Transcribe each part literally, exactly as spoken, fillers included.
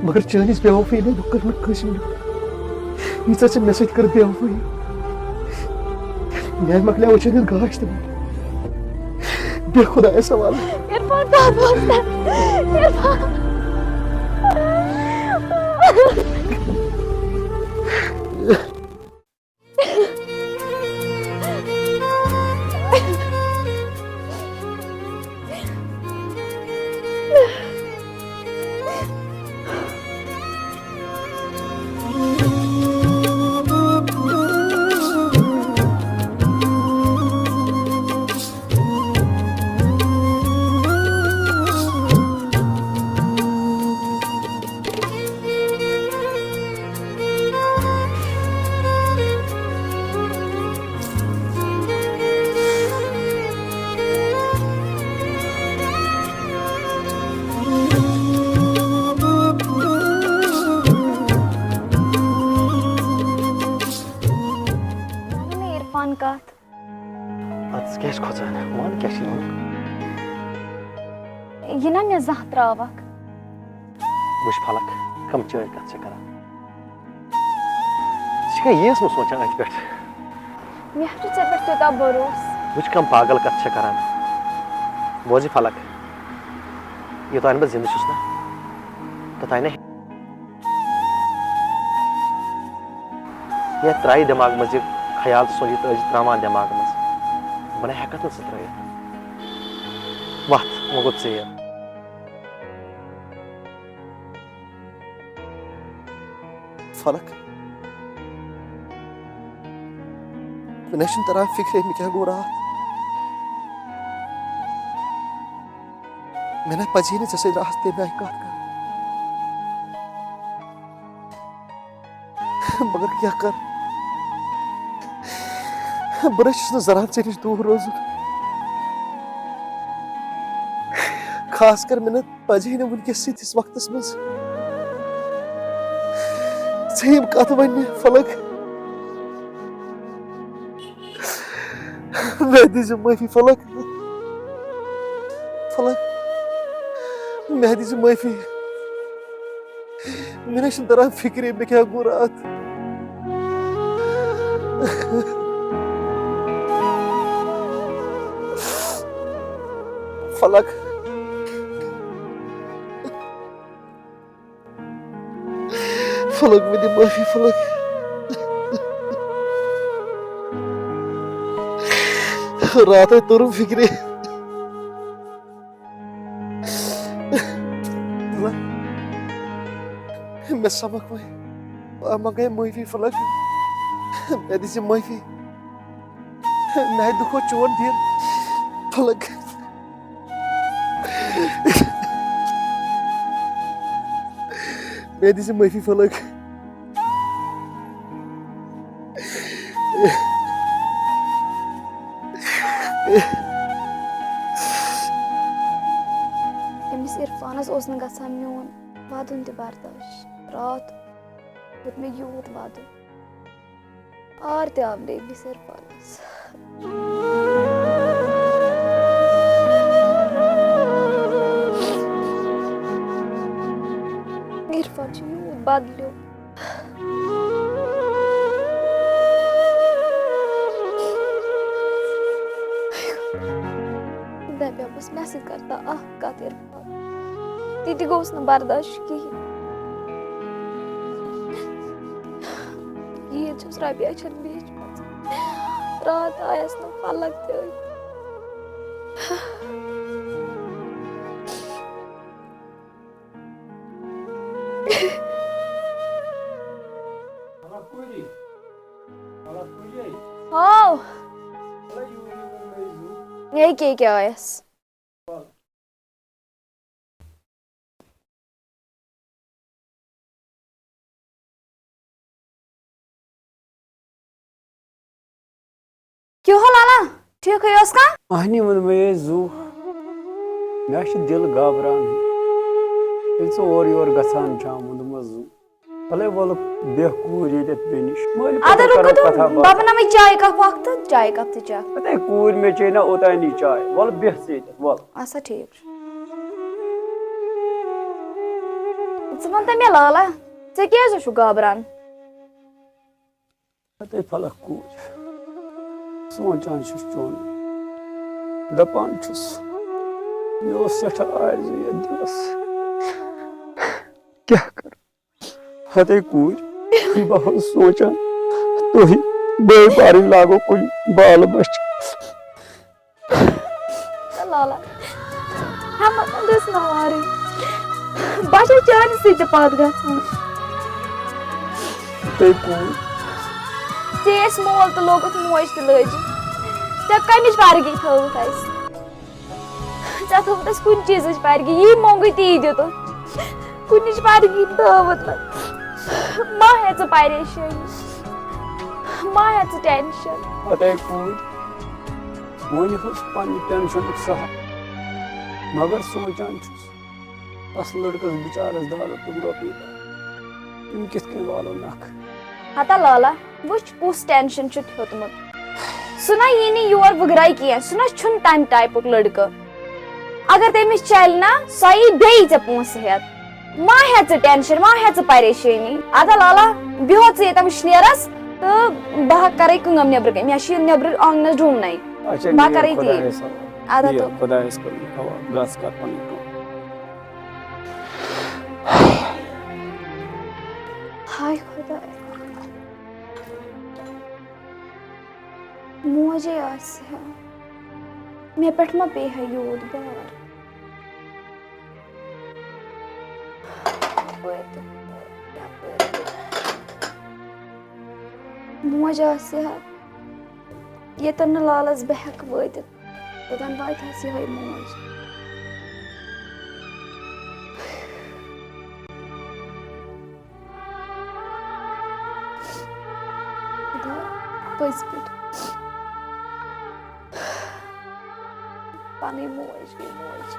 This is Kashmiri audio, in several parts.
مگر چٲنِس بے وفٲیی نَے کٔر نہٕ کٲنٛسہِ وٕنیُک۔ ییٖژاہ ژےٚ مےٚ سۭتۍ کٔر بے وفٲیی، میٛانہِ مۄکلیو وٕچھِتھ گاش تہِ۔ بے خۄدایَس حوالہٕ۔ عرفان، کَتھ اوس تَتھ؟ عرفان۔ عرفان کتھ؟ ادٕ ژٕ کیازِ کھوژان؟ وَن کیٛاہ چھُے وَنُن؟ یہِ نا مےٚ زانٛہہ ترٛاوَکھ۔ وٕچھ فلک، کم چٲنۍ کتھ چھِ کران۔ ژٕ چھکھا ییٖژ نہٕ سونٛچان أتھۍ پٮ۪ٹھ؟ مےٚ چھُ ژےٚ پٮ۪ٹھ تیوٗتاہ بھروسہٕ۔ وٕچھ کم پاگل کتھ چھےٚ کران۔ بوز یہِ فلک، یوٚتانۍ بہٕ زندٕ چھُس نا، توٚتانۍ نہٕ۔ یا ترٛایہِ دٮ۪ماغ منٛز یہِ خیال، ژٕ سونٛچ یہِ تہٕ أزۍ ترٛاوان دٮ۪ماغ منٛز، بہٕ نَے ہٮ۪کَتھ نہٕ ژٕ ترٛٲیِتھ۔ وَتھ، وۄنۍ گوٚو ژیر۔ فلک، مےٚ نَے چھُنہٕ تَران فِکرے مےٚ کیٛاہ گوٚو راتھ۔ مےٚ نَے پَزی نہٕ ژےٚ سۭتۍ راتھ تَمہِ آیہِ کَتھ کَرٕنۍ۔ مگر کیٛاہ کَرٕ؟ بہٕ نَے چھُس نہٕ زَران ژےٚ نِش دوٗر روزُن۔ خاص کر مےٚ نَے پَزِ ہے نہٕ وٕنکیٚس یِتھِس وقتس منٛز ژےٚ یِم کَتھٕ وَننہِ، فلک۔ مےٚ دِژ معٲفی، فلک۔ فلک، مےٚ دِژ معٲفی۔ مےٚ نَے چھُنہٕ تَران فِکرِ، مےٚ کیٛاہ گوٚو راتھ۔ فلک، فلک، مےٚ دِ معٲفی، فلک۔ راتھے توٚرُم فِکرِ۔ مےٚ سبق وۄنۍ۔ بہٕ منٛگے معٲفی، فلک۔ مےٚ دِژ معٲفی۔ مےٚ دُکھو چون دِل، فلک۔ مےٚ دِژ معٲفی، فلک۔ أمِس عرفانس اوس نہٕ گژھان میون ودُن تہِ برداش۔ راتھ دیُت مےٚ یوٗت ودُن۔ آر تہِ آو بیبی سر پانس۔ عرفان چھُ یوٗت بدلیو۔ دپیومس مےٚ سۭتۍ کر تا اکھ کتھ عرفان۔ تہِ تہِ گوٚوس نہٕ برداش کِہیٖنۍ۔ عیٖد چھَس ربیہ چھَن بیچھمٕژ۔ راتھ آیَس نہٕ فلک تہِ أتھۍ۔ ہاو۔ ییٚکیٛاہ، ییٚکیٛاہ آیَس۔ کیٛاہ ہو لالا، ٹھیٖکھٕے اوس کھا؟ اہنی ووٚن مےٚ یے زُو۔ مےٚ چھُ دِل گابران۔ ییٚلہِ ژٕ اورٕ یورٕ گژھان چھَم، ووٚن دوٚپمَس زُو۔ وَلَے وَلہٕ بیٚہہ کوٗر ییٚتٮ۪تھ مےٚ نِش۔ مٲلۍ اَدٕ پٲٹھۍ رُکو کرو تہٕ، کَتھا باتھا۔ بہٕ بَناوَے چایہِ کَپ اَکھ تہٕ چایہِ کَپ تہِ چَکھ۔ ہَتے کوٗر مےٚ چے نہ اوٚتانی چاے۔ وَلہٕ بیٚہہ ژٕ ییٚتٮ۪تھ، وَلہٕ۔ اَسا ٹھیٖک چھُ۔ ژٕ وَن تہٕ مےٚ لالا، ژےٚ کیٛازِ چھُ گابران؟ ہتے پھلک کوٗر، سونٛچان چھُس چون، دَپان چھُس، مےٚ اوس سٮ۪ٹھاہ آرزوٗ یَتھ دِلَس۔ کیٛاہ کَرٕ؟ ہتے کوٗر، بہٕ اوسُس سونٛچان، تُہۍ بٲے بارٕنۍ لاگو کُنہِ بالہٕ بَچھِ۔ تہٕ لالا، ہٮ۪متھ دِژ نہٕ وارٕے۔ بہٕ چھَس چانہِ سۭتۍ تہِ پَتھ گژھان۔ تُہۍ کون؟ ژےٚ ٲسۍ مول تہٕ لوگُتھ موج تہِ لٲجِتھ۔ ژےٚ کَمِچ وارٕگی تھٲوٕتھ اَسہِ؟ ژےٚ تھٲوٕتھ اَسہِ کُنہِ چیٖزٕچ وارٕگی، یی مۄنٛگُے تی دیُتُتھ۔ کُنِچ وارٕگی تھٲوٕتھ نہٕ۔ ما ہےٚ ژٕ پریشٲنی، ما ہےٚ ژٕ ٹٮ۪نشَن۔ ہتے کوٗر، وۄنۍ ہیوٚچھ پننہِ ٹینشنُک سہارٕ، مگر سونٛچان چھُس، اَتھ لٔڑکَس بِچارَس دارٕ تہٕ رۄپیہِ دَہ، یِم کِتھ کٔنۍ والو نَکھٕ؟ ہتا لالا، وٕچھ کُس ٹینشن چھُتھ ہیوٚتمُت۔ سُہ نہ یی نہٕ یور وٕگرے کینٛہہ، سُہ نہ چھُنہٕ تَمہِ ٹایپُک لٔڑکہٕ۔ اگر تٔمِس چلہِ نہ، سۄ یی بیٚیہِ ژےٚ پونٛسہٕ ہٮ۪تھ۔ ما ہےٚ ژٕ ٹینشن، ما ہےٚ ژٕ پریشٲنی۔ ادا لالا، بیٚہو ژٕ ییٚتٮ۪ن وٕشنیرس تہٕ بہٕ ہا کرے کٲم نیٚبرٕ کنہِ۔ مےٚ چھِ یہِ نیٚبرٕ آنٛگنس ڈوٗنۍ۔ اچھا، بہٕ ہا نیٖر کرے یہِ خۄدایس ژیٖرۍ۔ حوالہٕ۔ ادا نیٖر تو۔ خۄدایس کُن حوالہٕ، گژھ کر پنٕنۍ کٲم۔ ہاے خۄدایا۔ موجے آسہِ ہا، مےٚ پٮ۪ٹھ ما پیٚیہِ ہا یوٗت بار؟ یپٲرۍ تہِ، یپٲرۍ تہِ۔ موج آسہِ ہا، ییٚتٮ۪ن نہٕ لالس بہٕ ہٮ۪کہٕ وٲتِتھ، توٚتام واتہِ ہس یِہوٚے موج۔ خۄدا، پٔزۍ پٲٹھۍ۔ پنٕنۍ موج گٔے موج۔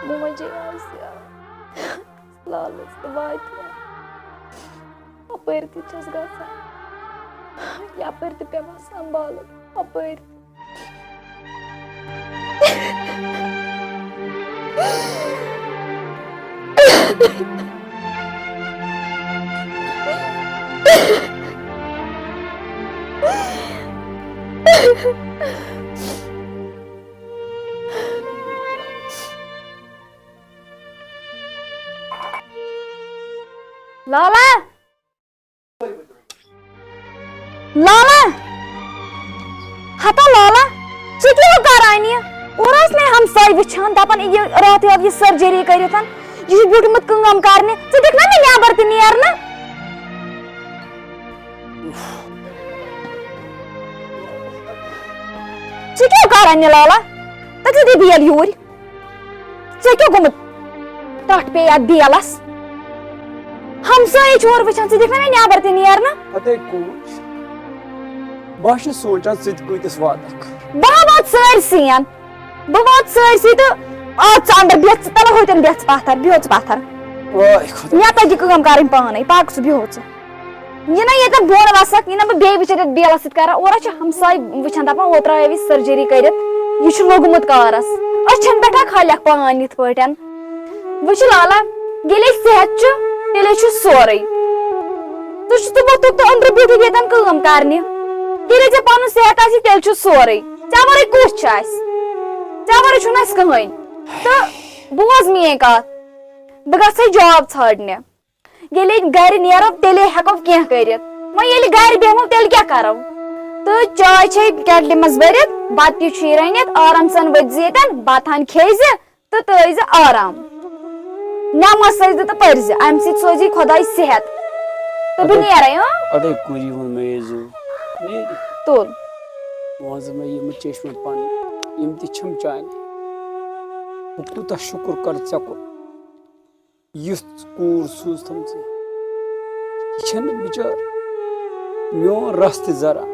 موجے آسہِ ہا، لالس تہِ واتہِ ہا۔ اپٲرۍ تہِ چھَس گژھان، یپٲرۍ تہِ پٮ۪وان سنبھالُن، اپٲرۍ تہِ۔ لالا! لالا! ہتا لالا، ژٕ کیٛاہ کران یہِ؟ اورٕ ٲسۍ مےٚ ہمساے وٕچھان، دپان، یہِ راتھٕے آو یہِ سرجری کٔرِتھ، یہِ چھُ بیوٗٹھمُت کٲم کرنہِ، ژٕ دِکھ نا مےٚ نٮ۪بر تہِ نیرنہٕ؟ ژٕ کیٛاہ کران یہِ لالا؟ تہٕ ژٕ دِ بیل یوٗرۍ۔ ژےٚ کیٛاہ گوٚمُت؟ تَتھ پیٚیہِ اَتھ بیلَس۔ ہمسایہِ چھِ اورٕ وٕچھان، ژٕ دِکھ نا مےٚ نٮ۪بر تہِ نیرنہٕ۔ ہتے کوٗر، بہٕ ہا چھُس سونٛچان، ژٕ تہِ کۭتِس واتَکھ۔ بہٕ ہا واتہٕ سٲرسٕے۔ بہٕ واتہٕ سٲرسٕے تہٕ آ ژٕ اَندر بیٚہہ، ژٕ تَلہٕ ہوٚتٮ۪ن بیٚہہ ژٕ پَتھر، بیٚہو ژٕ پَتھر۔ واے خۄدا۔ مےٚ تَگہِ کٲم کَرٕنۍ پانَے، پَکھ ژٕ بیٚہو ژٕ۔ یہِ نہ ییٚتٮ۪ن بۄن وسکھ، یہِ نہ بہٕ بیٚیہِ وٕچھن یَتھ بیلَس سۭتۍ کران۔ اورٕ چھِ ہمساے وٕچھان، دَپان، اوترٕ آیو یہِ سرجری کٔرِتھ، یہِ چھُ لوٚگمُت کارَس۔ أچھَن پٮ۪ٹھ ہا کھالٮ۪کھ پان یِتھ پٲٹھۍ۔ وٕچھ لالا، ییٚلے صحت چھُ، تیٚلے چھُ سورُے۔ ژٕ چھُکھ ژٕ ووٚتھُکھ تہٕ أنٛدرٕ بیوٗٹھُکھ ییٚتٮ۪ن کٲم کرنہِ۔ ییٚلے ژےٚ پنُن صحت آسہِ، تیٚلہِ چھُ سورُے۔ ژےٚ ورٲے کُس چھُ اَسہِ؟ ژےٚ ورٲے چھُنہٕ اَسہِ کٕہٕنۍ۔ تہٕ بوز میٛٲنۍ کَتھ، بہٕ گژھٕ جاب ژھانٛڈنہِ۔ ییٚلے گرِ نیرو، تیٚلے ہٮ۪کو کینٛہہ کٔرِتھ۔ وۄنۍ ییٚلہِ گرِ بیٚہمو، تیٚلہِ کیٛاہ کرو؟ تہٕ چاے چھے کیٹلہِ منٛز بٔرِتھ، بتہٕ تہِ چھُے رٔنِتھ، آرام سان ؤتھۍ زِ ییٚتٮ۪ن، بتہٕ ہن کھیٚیہِ زِ تہٕ ترٛٲوۍ زِ آرام۔ نٮ۪ماز سجدٕ تہٕ پٔرۍ زِ، امہِ سۭتۍ سوزِ خۄداے صحت۔ تہٕ بہٕ اَدٕ نیرے، اۭں؟ اَدٕ کوٗری ووٚن مےٚ یہِ زُو۔ نیرِ۔ تُل۔ وۄنۍ زِ مےٚ یِم چشمہٕ پنٕنۍ، یِم تہِ چھِم چانہِ۔ بہٕ کوٗتاہ شُکُر کرٕ ژےٚ کُن۔ یُتھ کوٗر سوٗزتھم ژےٚ۔ یہِ چھَنہٕ بِچٲر میون رَس تہِ ذرا۔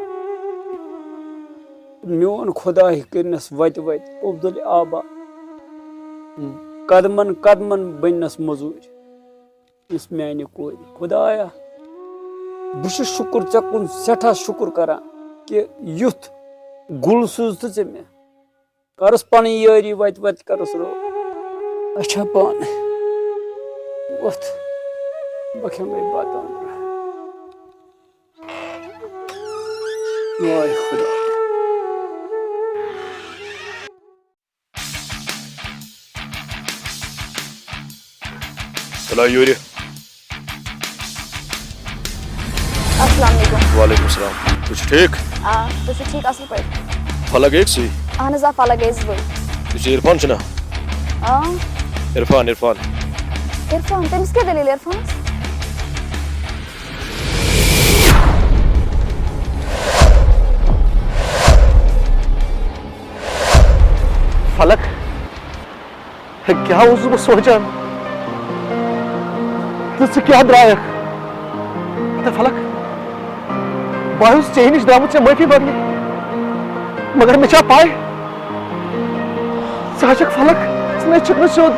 میون خۄداے کٔرنَس وَتہِ وَتہِ عبدالآباد۔ قدمن قدمن بٔننَس مٔزوٗرۍ۔ یُس میانہِ کورِ۔ خۄدایا، بہٕ چھُس شُکُر ژےٚ کُن، سٮ۪ٹھاہ شُکُر کران کہِ یُتھ گُل سوٗزتھٕ ژےٚ مےٚ۔ کَرُس پَنٕنۍ یٲری وَتہِ وَتہِ کَرُس رو۔ اچھا پانہٕ۔ وۄتھ۔ بہٕ کھٮ۪مَے بَتہٕ اوٚنٛدرٕ۔ واے خۄدا۔ تُلِو یوٗرۍ۔ السلام علیکم۔ وعلیکم السلام۔ تُہۍ چھِو ٹھیٖک؟ آ، تُہۍ چھِو ٹھیٖک، اَصٕل پٲٹھۍ؟ فلک أکسٕے؟ اَہَن حظ، آ، فلک گٔیَس بٕے۔ یہِ چھُ عرفان چھُنا؟ آ۔ عرفان، عرفان۔ عرفان، تٔمِس کیٛاہ دٔلیٖل عرفانَس؟ فلک، ہے، کیٛاہ اوسُس بہٕ سونٛچان؟ تہٕ ژٕ کیٛاہ درٛایَکھ؟ تہٕ فلک، بہٕ ہا اوسُس ژےٚ نِش درٛامُت ژےٚ معٲفی منٛگنہِ، مگر مےٚ چھا پَے؟ ژٕ ہا چھَکھ فلک، ژٕ نَے چھَکھ نہٕ سیوٚد۔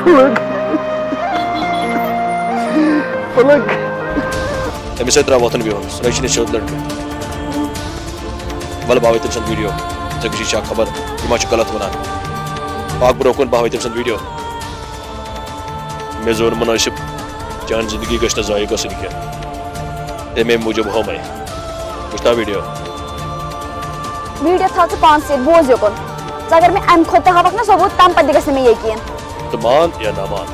فلک۔ فلک۔ أمِس سۭتۍ ترٛاو وۄتھُن بِہُن، سُہ نَے چھُنہٕ سیوٚد لٔڑکہٕ۔ وَلہٕ بہٕ ہاوَے تٔمۍ سُنٛد ویٖڈیو، ژےٚ کُس چھِ اکھ خبر، یہِ ما چھُ غلط وَنان۔ پاک برونٛہہ کُن بہٕ ہاوَے تٔمۍ سُنٛد ویٖڈیو۔ مےٚ زون مُنٲسِب، چٲنۍ زِندگی گٔژھ نہٕ ضایع گژھٕنۍ کینٛہہ۔ تَمے موٗجوٗب ہوو مےٚ۔ وٕچھتا ویٖڈیو؟ ویٖڈیو تھاو ژٕ پانسٕے، بوز یوکُن۔ ژٕ اگر مےٚ اَمہِ کھۄتہٕ تہِ ہاوَکھ نہ ثوبوٗت، تَمہِ پَتہٕ تہِ گژھِ نہٕ مےٚ یقیٖن۔ تہٕ مان یا نہ مان۔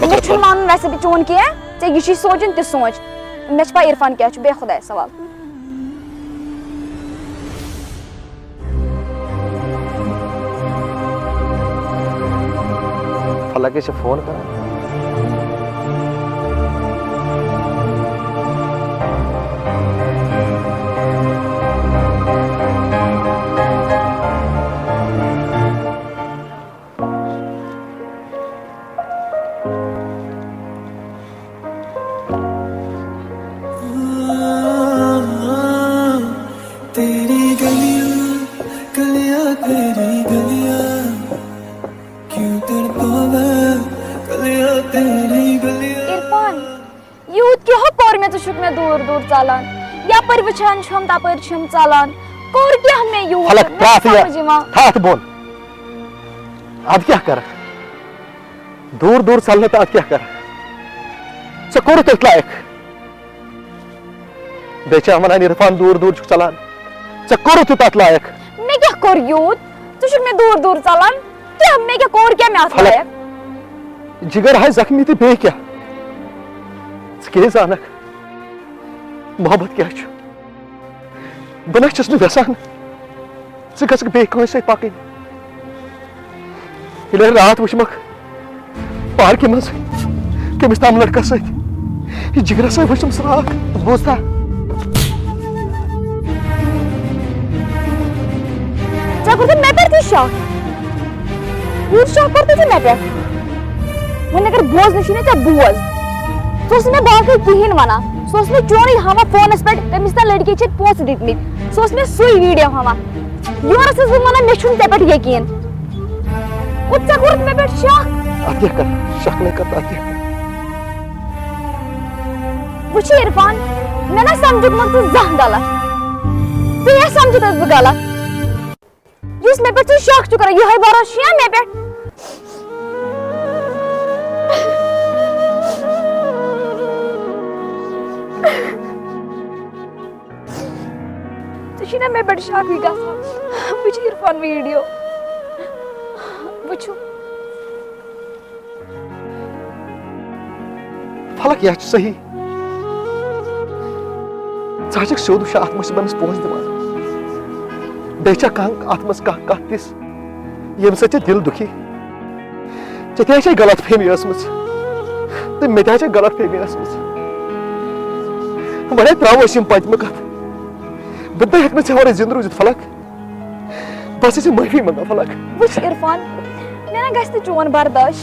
مےٚ مگر چھُنہٕ مان- مانُن ویسے تہِ چون کینٛہہ، ژےٚ یہِ چھُے سونٛچُن تہِ سونٛچ۔ مےٚ چھِ پَے عرفان کیٛاہ چھُ، بیٚہہ خۄدایَس حوالہٕ۔ فلک چھِ فون کران۔ تیری گلیاں، گلیاں تیری گلیاں، کیوں تڑپاوے گلیاں تیری گلیاں۔ عرفان، یوٗت کیٛاہ کوٚر مےٚ، ژٕ چھُکھ مےٚ دوٗر دوٗر ژلان۔ یپٲرۍ وٕچھان چھُم، تپٲرۍ چھُم ژلان۔ کوٚر کیٛاہ مےٚ یوٗت؟ فلک، مےٚ چھُنہٕ ترٛاو ژٕ یہِ، سمجھ یِوان۔ تھاو تہٕ بۄن۔ اَدٕ کیٛاہ کَرٕ؟ دوٗر دوٗر ژَلنہٕ تہٕ اَدٕ کیٛاہ کَرٕ؟ ژےٚ کوٚرُتھ أتھۍ لایق۔ بیٚیہِ چھِ وَنان عرفان دوٗر دوٗر چھُکھ ژَلان۔ ژےٚ کوٚرُتھ یہِ تَتھ لایق۔ مےٚ کیٛاہ کوٚر یوٗت؟ ژٕ چھُکھ مےٚ دوٗر دوٗر ژَلان۔ کیٛاہ، مےٚ کیٛاہ کوٚر، کیٛاہ مےٚ اَتھ فلک۔ لایق؟ جِگر ہاے زخمی تہٕ بیٚیہِ کیٛاہ؟ ژٕ کیٛاہ زانَکھ؟ محبت کیٛاہ چھُ؟ بہٕ نہ چھُس نہٕ یژھان ژٕ گژھکھ بیٚیہِ کٲنٛسہِ سۭتۍ پکٕنۍ۔ ییٚلہِ راتھ وٕچھمکھ پارکہِ منٛز کٔمِس تام لڑکس سۭتۍ، یہِ جگرس سۭتۍ وٕچھُم سراکھ۔ بوٗزتھا؟ ژےٚ کوٚرتھٕ مےٚ پٮ۪ٹھ تہِ شک؟ یوٗت شک کوٚرتھٕ ژےٚ مےٚ پٮ۪ٹھ؟ وۄنۍ اگر بوزنٕے چھُے نہ ژےٚ، بوز۔ سُہ اوس نہٕ مےٚ باقٕے کِہیٖنۍ وَنان۔ سُہ اوس مےٚ چونُے ہاوان فونَس پٮ۪ٹھ، تٔمِس تام لٔڑکی چھِ پونٛسہٕ دِتمٕتۍ۔ سُہ اوس مےٚ سُے ویٖڈیو ہاوان۔ یورٕ ٲسٕس بہٕ وَنان، مےٚ چھُنہٕ ژےٚ پٮ۪ٹھ یقیٖن۔ گوٚو ژےٚ کوٚرُتھ مےٚ پٮ۪ٹھ شک؟ اَدٕ کیٛاہ کَرٕ؟ شک نَے کَرٕ تہٕ اَدٕ کیٛاہ کَرٕ؟ وٕچھ عرفان، مےٚ نہ سَمجھُکھ نہٕ ژٕ زانٛہہ غلط۔ ژٕ یہِ سَمجھِتھ ٲسٕس بہٕ غلط۔ یُس مےٚ پٮ۪ٹھ ژٕ شک چھُکھ کران، یِہوٚے بھروسہٕ چھُیا مےٚ پٮ۪ٹھ؟ ژےٚ چھُے نا مےٚ پٮ۪ٹھ شکٕے گژھان؟ وٕچھ عرفان ویٖڈیو، وٕچھُو۔ فلک، یہِ چھُ صحیح۔ ژٕ ہا چھکھ سیوٚد وٕچھان، اتھ منٛز چھِ أمِس پونٛسہٕ دِوان۔ بیٚیہِ چھا کانٛہہ اتھ منٛز کانٛہہ کتھ تِژھ، ییٚمہِ سۭتۍ ژےٚ دِل دُکھی؟ ژےٚ تہِ ہا چھے غلط فہمی ٲسمٕژ۔ تہٕ مےٚ تہِ ہا چھے غلط فہمی ٲسمٕژ۔ وۄنۍ ہا ترٛاوو أسۍ یِم پٔتمہِ کتھٕ۔ بہٕ نہ ہٮ۪کہٕ نہٕ ژےٚ ورٲے زِندٕ روٗزِتھ، فلک۔ بہٕ ہسا چھُس معٲفی منٛگان، فلک۔ وٕچھ عرفان، مےٚ نہ گژھِ نہٕ چون برداش۔